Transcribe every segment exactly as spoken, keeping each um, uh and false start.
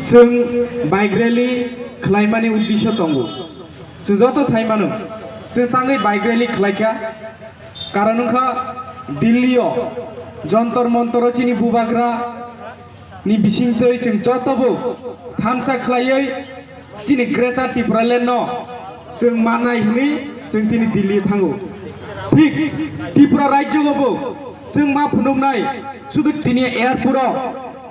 Chwng bike rally khlaimani uddisyo tongo. Chwng joto sai mano, chwng tangwi bike rally khlaikha. Karon wngkha Delhi-o Jantar Mantar-o chini bubagra ni bisingtwi chwng jotobo thansa khlaiwi chini Greater Tipraland no chwng manai hwnwi chwng tini Delhi thango. Thik Tripura rajyogobo chwng ma phunuknai, sudu tini airport-o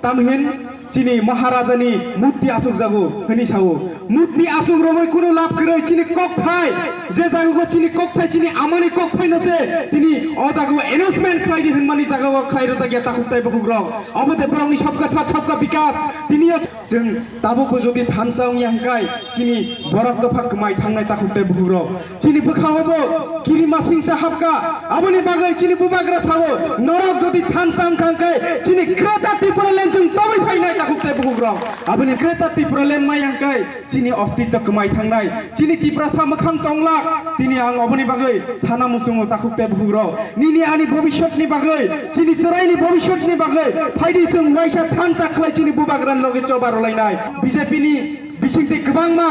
tamhin chini Maharajani murti achukjago hwnwi sao. Murti achuk rogwi kunu lab kwrwi, chini kokthai, je jago chini kokthai, chini amani kokthai no se tini o jago announcement khlai di hwnmani jago khlai rwjak ya takhuk tei bukhuk rok. Obo de borokni sabka sat sabka bikas. Tini o chwng tabukbo jodi thansa wngya hwnkhe chini borok dopha kwmai thangnai takhuk tei bukhuk rok. Chini bwkha obo kirima singsa habka. Aboni bagwi chini bubagra sao, norok jodi thansa wngkha hwnkhe chini Greater Tipraland chwng tobwi phainai takhuk tei bukhuk rok. Aboni Greater Tipraland maya hwnkhe chini ostitto kwmai thangnai, chini Tiprasa mwkhang tonglak. Tini ang oboni bagwi sana muchungo takhuk tei bukhuk rok. Nini ani bobishyotni bagwi, chini chwraini bobishyotni bagwi phaidi chwng waisa thansa khlai chini bubagrani loge choba rwlainai. B J P ni bisingtwi kwbangma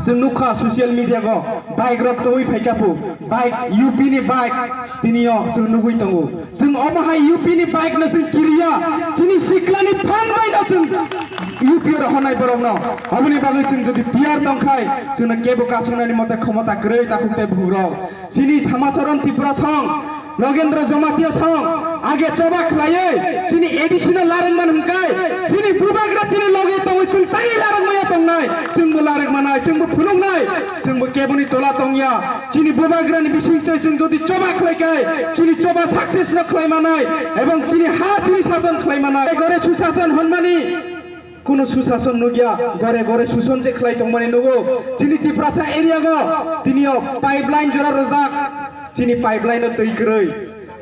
chwng nukha social media go bike rok tobwi phaikha phu, bike U P ni bike tini o chwng nugwi tongo. Chwng omo hai U P ni bike no chwng kiriya, chini siklani phan bai no chwng U P o rohornai borok no. Aboni bagwi chwng jodi P R tongkhai chwngno kebo kasongnani mote khomota kwrwi takhuk tei bukhuk rok. Chini Samacharan Tripura song, Nagendra Jamatia song, age choba khlaiwi chini A D C no larang man hwnkhe, chini bubagra chini loge tongwi chwng tani larang maya tongnai, chwngbo larang manai, chwngbo phunuknai, chwngbo keboni tola tongya. Chini bubagrani bisingtwi chwng jodi choba khlai khe, chini choba success no khlai manai, ebong chini ha chini sason khlai manai. Gore susason hwnmani kunu susason nukya, gore gore suson je khlai tongmani nugo. Chini Tiprasa area go tini o pipeline jora rojak, chini pipeline o twi kwrwi,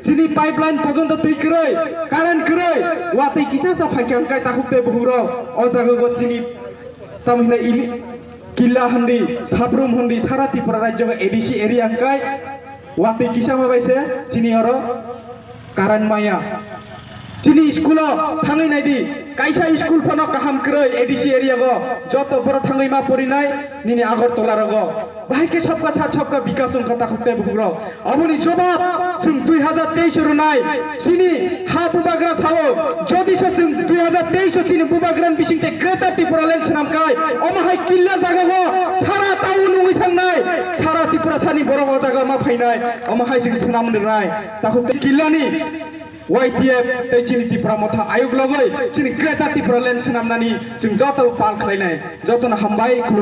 chini pipeline pojonto twi kwrwi, current kwrwi, watwi kisa sa phaikha hwnkhe takhuk tei bukhuk rok o jaga go chini tamo hwnwi ili-, Killa hwnwi, Sabrum hwnwi, sara Tripura rajyo A D C area hwnkhe watwi kisa ma bai se chini oro current maya. Chini school o thangwi naidi, kaisa school phano kaham kwrwi A D C area go, joto boro thangwi ma porinai nini Agartala rogo. Bahai khe sabka sar sabka bikas wngkha takhuk tei bukhuk rok. Aboni jobab chwng dui hazar teis rwnai, chini ha bubagra sao, jodi se chwng dui hazar teis o chini bubagrani bisingtwi Greater Tipraland swnam khai, omo hai Killa jaga go sara town nungwi thangnai, sara Tiprasani borok o jaga ma phainai, omo hai chwng swnam rwnai. Takhuk tei Killani Y T F tei chini Tipra Motha ayuk logoi chini Greater Tipraland swnamnani chwng joto pal khlainai. Jotono hambai, khulum-.